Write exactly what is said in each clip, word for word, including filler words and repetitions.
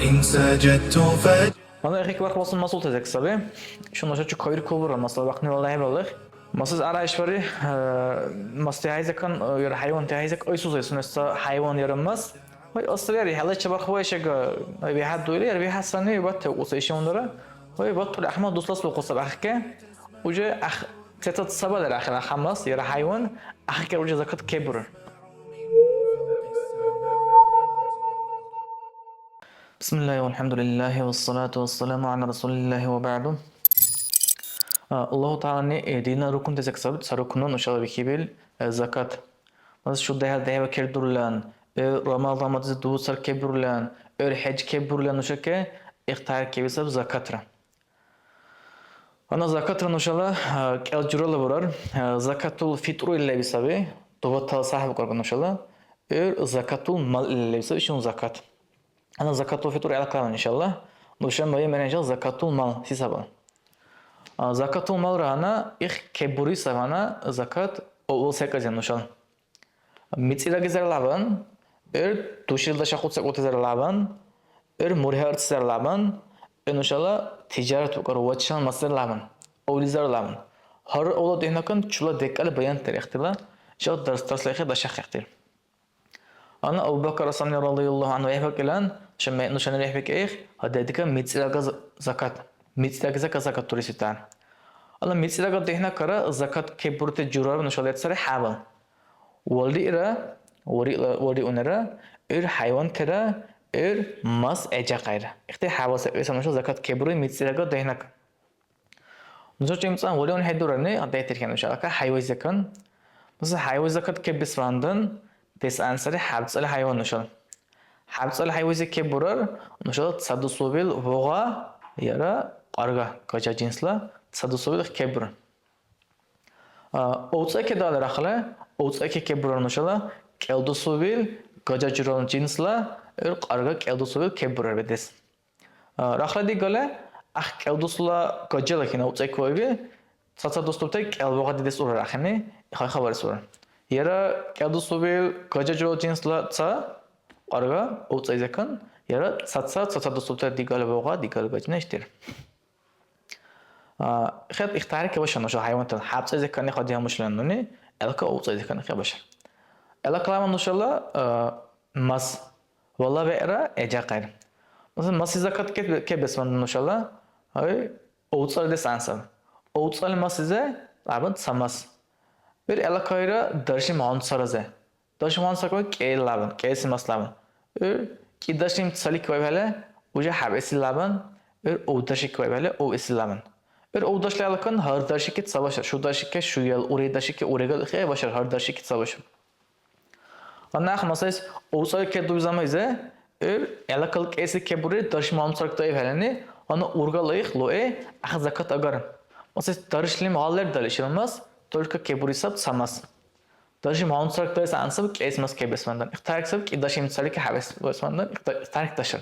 إن سجدت فج- Гьанна ихъ барх васун масъултазек саби. Ишгьуна нуша чукавиркулра, масала, бахънила лехӀибалли. Масалис, ара ишбархӀи, э, мас дихӀяйзакан, э, яра хӀяйван дихӀяйзак, ой, сузай сунес ца хӀяйван яра мас. Ой, асри яри, хӀела чебарх вай шега, ой, вихӀяд дуили, яра вихӀясани, бат тевкӀуса ишгьундара. Ой, бат тӀули ахмад дуслас бухъуса бяхӀке. Уже ах-, цецад сабалара ахир ахъа мас, яра хӀяйван, ахъа уже закат кебура. بسم الله والحمد لله والصلاة والسلام على رسول الله وبعد. А, Аллагьу ТагӀялани, э, динна рукнтазек саб-, ца рукну нушала бихьибил, э, закат. Мас шу дехӀ-, дехӀева кердурлан, э, Рамазан мазизи дуцар кебурлан, э, хӀяж кебурлан нушаке ихтияр кебисаб закатра. Гьанна закатра нушала, а, кӀел журала бурар. А, закатул фитру ил леби саби, дубатала сахӀ букӀарга нушала. ГӀур закатул мал ил леби саби, ишгьуна закат. Гьанна закатул фитру гӀелакалан, иншалла. Нуша мери меренжал закатул мал си сабал. А, закатул малра гьанна их кеббури саб гьанна закат о-, о секӀал нушала. МицӀирагизар лабан, гӀур душирил дашахъуцахъути зарлабан, гӀур мургьи-арцизар лабан, гӀур нушала тижарат букӀар ваччан масар лабан, авлизар лабан. Гьар авла дехӀнакан чула декӀар баян терехтила, жагъ дарс-дарсла ихъи дашахъехтир. Гьанна Абу Бакар Асамли радияллаху анху вехӀбакӀилан, нуша ме-, нушани вехӀбикӀехъи, гьададика мицӀирага за-, закат, мицӀираги зака-, закат дуриситан. Гьанна мицӀирага дехӀнакара закат кеббурти журар нушала лецари хӀябал. Валриира, вариъла-, вариунира, гӀур хӀяйвантира, гӀур мас гӀежахъайра. Ихти хӀябал секӀайса нуша закат кебури мицӀирага дехӀнак. Нуша чимцӀан валиун хӀедурарни, дехӀдирхье нушала ка хӀяйвай закан. Нуша хӀяйвай закат кеббисвандан, дес ансари хӀябцӀали хӀяйван нушала. ХӀябцӀали хӀяйвай закат кебурар, нушала ца дусубил вугъа яра кьарга, гажа жинсла ца дусубил кебурар. А, овцӀа кедалра ахъли, овцӀа ке-, кебурар нушала, кӀел дусувил, гажа журала жинсла, гӀур кьарга кӀел дусувил кебурар бедес. А, рахла дигали, ахъ кӀел дусла гажала кина овцӀа ке ваибил, ца-ца дусдубтай кӀел вагъа дедес урар ахӀенни, ихъа хабарес урар. Яра кӀел дусувил, гажа журала жинсла ца кьарга овцӀа изакан, яра ца-ца, ца-ца дусдубтай дигали вагъа, дигали гажна ишдир. А, хӀед ихтияр кебаша нуша хӀяйвантала, хӀябцӀа изакани хадиа мушлан нуни, гӀелка овцӀа изакани кебаша. ГӀела калама нушала, а, мас, вала вегӀра гӀежахъайр. Масалан, маси закат ке-, кебесван нушала, гьай, овцӀали дес ансаб. ОвцӀали масизе, лябан ца мас. ГӀур гӀела кайра даршим гьанцаразе. Дашим гьанцӀкьай кӀел лябан, кӀеси мас лябан. ГӀур кӀидаршим цалик вайбхӀели, уже хӀябэсил лябан, гӀур овдаршик вайбхӀели, овэсил лябан. ГӀур овдаршли алакан гьар даршики ца башар, шударшики шуял, урегдаршики урегал хӀебашар, гьар даршики ца башар. Гьанна ахъ масайс овцӀали кедуби замайзе, гӀур гӀелакал кӀеси кебури, даршим гьанцӀкьай вайбхӀелани, гьанна ургала их луэ, ахъ закат агар. Масайс даршлим гьаллер далишил мас, только кебурисаб ца мас. Даршим гьанцӀрак дарес ансаб кӀес мас кебесвандан. Ихтарик саб кӀидаршим цалики хӀябэсвандан ихта-, ихтарик дашар.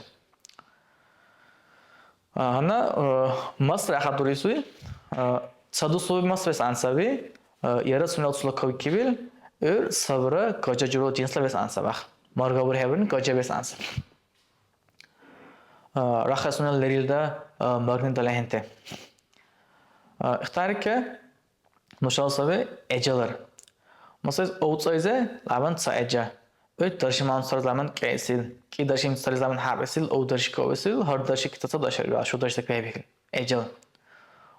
А, гьанна, э, масра ахъа дурисуй, э, ца дусуби мас вес ансаби, э, яра сунела цула кавикибил, гӀур сабра гажа журала жинсла вес ансаб ахъ. Маргабур хӀебирни гажа вес ансаб. А, рахъа сунела лерилра, а, маргни далахӀенте. А, ихтарике нушала саби гӀежалар. Масайс, овцӀайзе лябан ца гӀежа. ГӀур даршим гьанцӀраз лябан кӀесил, кӀидаршим цалис лябан хӀябэсил, овдарши кавэсил, гьар дарши китаца дашар, ва шударши кайбикил. ГӀежал.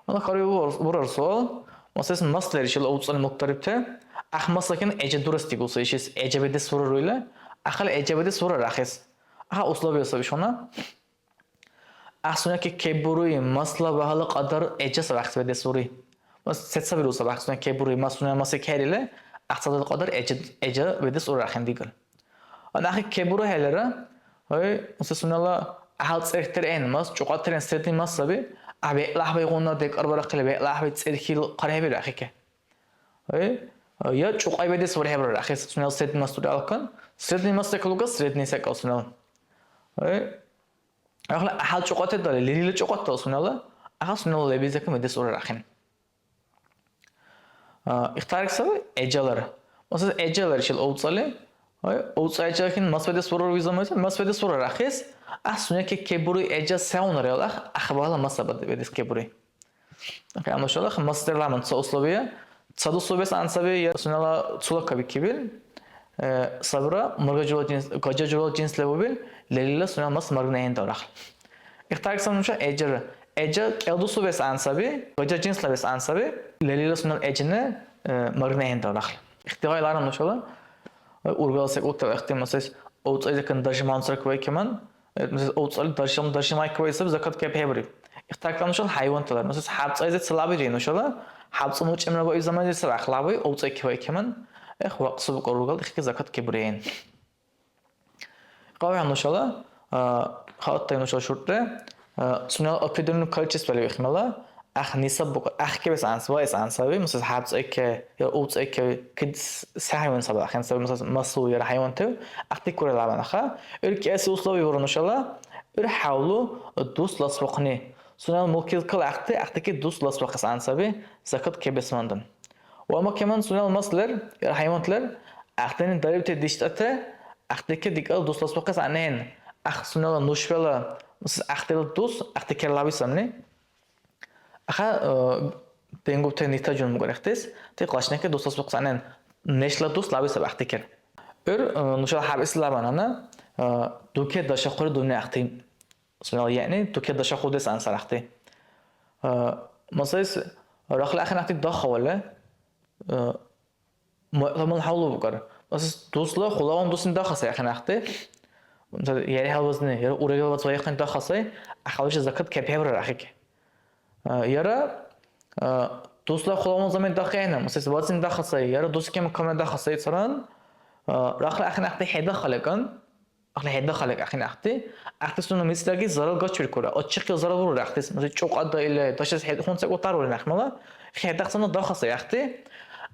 Ана хъари бурар, бурар суал. Масайс, мас леришил овцӀали муктарибте. Ахъ маслакин гӀежа дурес дигулса ишис гӀежа бедес бурар уила. Ахъал гӀежа бедес бурар ахъес. Аха условия саби шуна. Ахъ сунеки кеббуруй, масла багьала кьадар гӀежа саб ахъес бедес ури. Мас, сецад биру саб ахъ сунеки кеббуруй, мас сунела маси кхӀерили, ахъ цадал кьадар гӀежа, гӀежа бедес урар ахӀен дигал. Ана ахъи кеббурухӀелира, ой, маса сунела гӀяхӀял цӀерхьтерхӀен, мас чӀукьатерхӀен, средний мас саби, а бегӀла гӀяхӀбайгъуна декӀарбарахъили, бегӀла гӀяхӀбай цӀерхьил хъархӀебирахъике. Ой, я чӀукьай бедес урхӀебирар ахъес сунела средний мас дурхӀялкан, средний мас секӀал уга, средний секӀал сунела. Ой, Ахъла гӀяхӀял чӀукьатедали, лерилра чӀукьатал сунела, ахъа сунела лебилзакан бедес урар ахӀен. А, ихтарик саби гӀежалар. Масала, гӀежалар ишил овцӀали, Ой, овцӀайчи ахӀен мас бедес бурар визамайза, мас бедес бурар ахӀес, ахӀ сунеке кебури гӀежа севнар яла ахӀ, ахӀ багьала мас абад бедес кебури. Ахъя нушала мастерла ман ца условия, ца дус бес ансаби, я сунела цула кабикибил, э, сабра, мургажула джинс, гажажула джинс лебубил, лелила сунела мас маргнехӀен дарахъ. Ихтарик саб нуша гӀежара, гӀежа кӀел дус бес ансаби, гажа джинсла бес ансаби, лелила сунела гӀежине, э, маргнехӀен дарахъ. Ихтигъайлара нушала, э, ургала секӀултала ихтимасес, овцӀайзакан дажиман сарквайкаман, Э, мисал, овцӀали даршам-, даршимайкивайсаб закат кепхӀебри. Ихтаркала нушала хӀяйвантала, мисал, хӀябцӀайзи цалабири нушала, хӀябцӀа нучӀемра ва изамайзи саби ахъла буй, овцӀайкивайкаман, эх, вакъсу букӀар ургал ихки закат кебурен. КавхӀя нушала, а, хаъаттай нушала шуртӀри, а, сунела определенный количестволи вихмала, ГӀяхӀ нисаб букӀар, гӀяхӀ кебес анцӀ, ваэс анцӀаби, мисал, хӀябцӀ экке, я увцӀ экке, кид с-, сахӀиван саби ахӀен саби, мисал, масу яра хӀяйвантив, гӀяхӀти куралаван аха. ГӀур кӀиэси условие бура нушала, гӀур хӀявлу дус ласбухъни. Сунела мулкилкала гӀяхӀти, гӀяхӀтики дус ласбухъес анцӀаби, закат кебесмандан. Ва макеман сунела мас лер, яра хӀяйвант лер, гӀяхӀтани дарибти диштӀати, гӀяхӀтики дикӀал дус ласбухъес гӀягӀнихӀен. ГӀяхӀ сунела нушбала, мисал, гӀяхӀтила дус, гӀяхӀти керлаби самни. Аха, э, денгубте нита жун мукӀар ихтис, ти кьлачники дус ласбухъес гӀягӀнен, нешла дус лаби саби гӀяхӀтикер. ГӀур, э, нушала хӀябэсилабанана, э, дуке дашахъури дунни гӀяхӀти. Сунела, яъни, дуке дашахъудес анцӀ гӀяхӀти. Э, масайс, рахли ахӀен гӀяхӀти дахъавали, э, Ма-, ламал хӀявлу букӀар. Масас, дусла хулаван дусни дахъал сай ахӀен гӀяхӀти. Мисал, яри хӀялвазни, яра урегал вац ваяхъни дахъал сай, ахъаличи закат кепхӀебрар ахӀеки. А, яра, а, дусла хулаван заман дахъхӀена, масас, вацни дахъал сай, яра дус кем камра дахъал сай царан, а, рахли ахӀен гӀяхӀти хӀедахъал акӀан. Ахъли хӀедахъали ахъен гӀяхӀти, гӀяхӀти сунела мицӀираги зарал гачбиркура. Отчихъил зарал бурура гӀяхӀтис, мисли, чӀукьа даили, дашес хӀед-, хӀунсакӀутар бурен гӀяхӀмала, хӀедахъсана дахъал сай гӀяхӀти.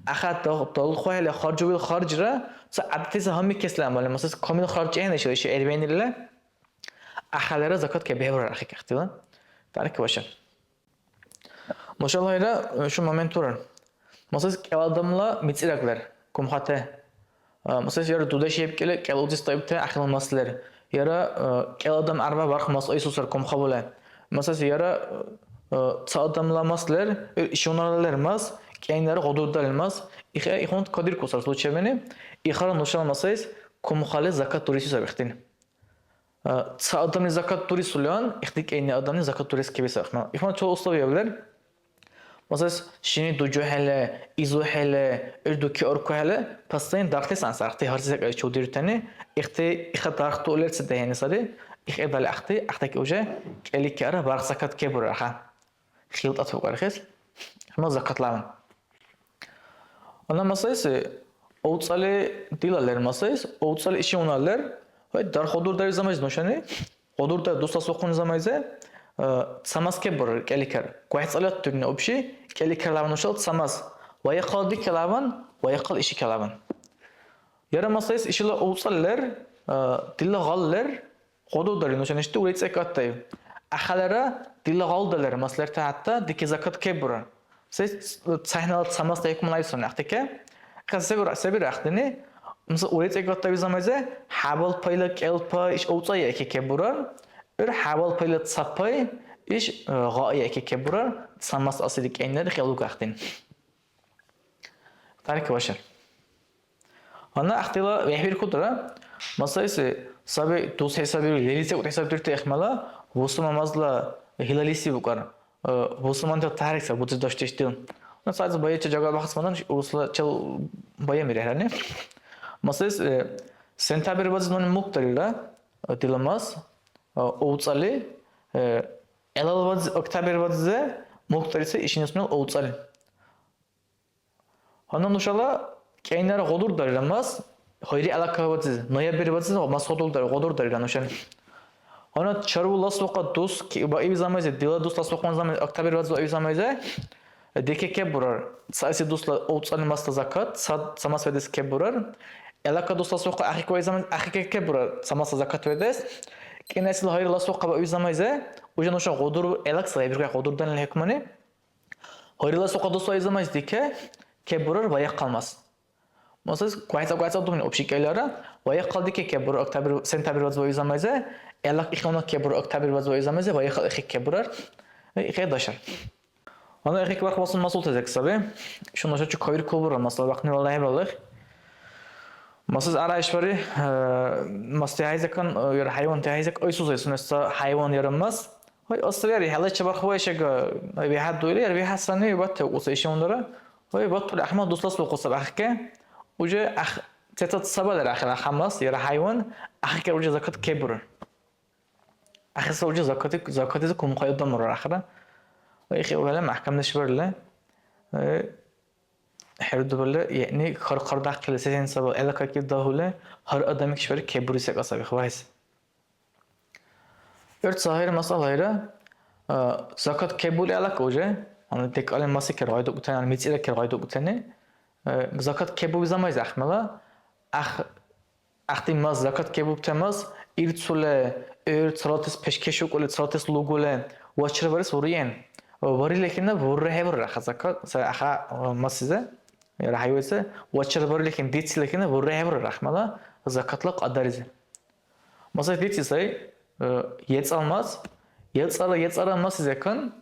Ахат дал-, далхъухӀели харжувил харжра, ца гӀядатизи гьанбикесли амали, масас, камил харж ахӀен ишала иши гӀербиэнила, ахалира закат кебхӀебурар ахъи гӀяхӀтила. Тарки ваша. Нушала гьайра, э, шу момент бурар. Масас, кӀел адамла мицӀираг лер, кумхате. А, масас, яра дудеш ебкӀили, кӀел узис тӀаибти ахил мас лер. Яра, э, кӀел адам арба барх мас айсусар кумхабула. Масас, яра, э, ца адамла мас лер, э, ишгъунала лер мас, кӀенара гъудурдали мас. Их-, ихъунд кадиркусар случайбани. Ихара нушала масайс кумхали закат дуриси сабихтин. А, ца адамли закат дурисулан, ихди кӀени адамли закат дурес кебесахъна. Ихман чула условия лер. Масалас, шини дужухӀели, изухӀели, гӀур дуки аркухӀели, постоянно дархлис ансархти гьар секӀайчи удирутани, ихти, иха дарх ту лерцад дехӀени сари, ихӀедали ахъти, ахътаки уже кӀели кара барх закат кебурарха. ХилтӀат букӀарихъес, ихман закат лаван. Ана масайси, овцӀали дила лер масайс, овцӀали иши уна лер, гьай, дар худурдари замайз нушани, худурда дусла сухъуни замайзе, э, цамас кеббурар кӀеликар. ГвехӀцӀали аттурни убши, кӀеликар лаван нушал цамас. Ваяхъал ди келаван, ваяхъал иши келаван. Яра масайс ишила овцӀали лер, э, дила гъал лер, Гъудурдали нуша нешти урегцӀекӀаттаив? Ахалара дила гъалдалара маслерта гьатта дике закат кеббурар. Се ц-, цахӀнала ца масла хӀукму лайсуни ахътике? Ха, се бура-, се бирахъдини? Мисал, урегцӀекӀаттави замайзе хӀябал пайла кӀел пай иш овцӀа яйки кеббурар, гӀур хӀябал пайла ца пай иш, э, гъа яйки кеббурар, ца мас асили кӀеннери хӀелугахъдин. Тарки башар. Гьанна ахътила вехӀбиркулра, масайси, саби дус хӀисабирули, лерилра хӀисабдирути ихмала, бусурман мазла хӀилалиси букӀар, э, бусурманти тарихла бузердеш ишдил. Ну, цаца баячи жагала бахъсмадан, урусла чел баямирехӀрани. Масайс, э, сентябрь базир нуни мукӀдарира, э, дила мас, э, овцӀали, э, гӀелал баз-, октябрь базизе мукӀдариси ишини сунела овцӀали. Гьанна нушала кӀенара гъудурдарира мас, гьайри алакабадзи, ноябрьбадзи мас гъудурдар-, гъудурдарира нушани. Гьанна чарулас ваха дус ки-, баиби замайзи, дила дус лас вахун замайзи, октябрьбадзи баиби замайзи, дике кебурар. Цаэси дусла овцӀали масла закат, ца, ца мас ведес кебурар. Алака дус лас ваха ахик ваи замайзи, ахике кебурар, ца масла закат ведес. КӀинайсила гьайри лас ваха баиби замайзи, уже нуша гъудур, алакса гӀебиркай гъудурданила хӀукмани. Гьарила сухъа дус ва изамайс дике, кебурар ва яхъал мас. Масалас, квайца-квайца духни общий кӀелара, ваяхъал дике кебура октябрь, сентябрь вазваи замайзе, гӀелакь ихуна кебура октябрь вазваи замайзе, ваяхъал ихи кебурар, ихе дашар. Ана ихик барх масал масал тезек саби. Шу нуша чу кавир кубура, масала, вахни вала хӀебалах. Масаз ара ишбари, э, мас тяхӀяйзакан, э, яра хӀяйван тяхӀяйзак, ой, сузай, сунеста хӀяйван яра мас. Ой, асри яри, хӀела чебарх вай шега, ой, вихӀя дуили, яра вихӀя сани, ватте, уса иши ундара. Ой, ваттули Ахмад дуслас лукъуса бахке. Уже ах, цецад сабалер ахир ахамас, яра хӀяйван, ахикер уже закат кебур. Ахирса уже закати, закатизи кумхайу дамурар ахира. Ва ихи валам ахкамдеш барили, э, хӀердубали, яъни, хар-, хардяхъили сесен сабал гӀела каки дагьули, гьар адамик шбари кебури секӀал саби, хвайс. ГӀур ца гьайра масъала гьайра, э, закат кебули алак уже, ана декӀали маси кергъайдукӀутани, ана мицӀира кергъайдукӀутани, э, закат кебуби замайзи ахмела, ах-, Ахъти мас, закат кебубти мас, илцули, гӀур цалатес пешкешукӀули, цалатес лугули, вачрабарес буриен. Барили хӀяйна бурра хӀебурра, аха, закат, ца-, аха, масизе, яра хӀяйвайзе, вачрабарили хӀяйна дицили хӀяйна бурра хӀебурра рахмала закатла кьадаризе. Масай дици сай, э, ецӀал мас, ецӀала, ецӀара мас зекан,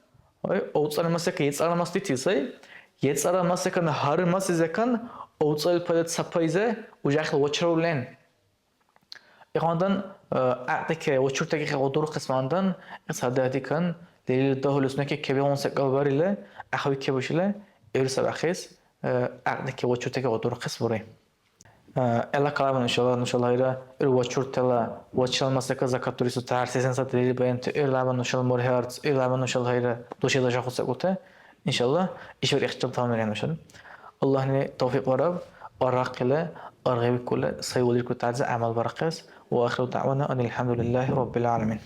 ой, овцӀала мас зекан, ецӀара мас дици сай, ецӀара мас зекан, гьар мас зекан, овцӀал пайда цапайзе, ужахъил вачрав лен. Ихъандан, э, гӀякьдикай вачуртаги хӀегъудурухъес вандан, ицадехӀдикан, лерил дагьули сунеки кебегӀун секӀал барили, гӀяхӀви кебушили, гӀур сабахъес, э, гӀякьдикай вачуртаги гъудурухъес бури. Э, гӀела калаба нушала, нушала гьайра, гӀур вачуртала, вачрал масака закат дурису тяхӀяр сесен сад лерил баянти, гӀур лаба нушала мургьи арц, гӀур лаба нушала гьайра, души дашахъу секӀути. Иншалла, ишбар ихтилат гьалмирен нушани. Аллагьни тавфикь бараб, арахъили, аргъибикӀули, сай улиркути тарзи гӀямал барахъес. Ва ахиру даъвана анил хӀямдулиллахи раббил гӀаламин.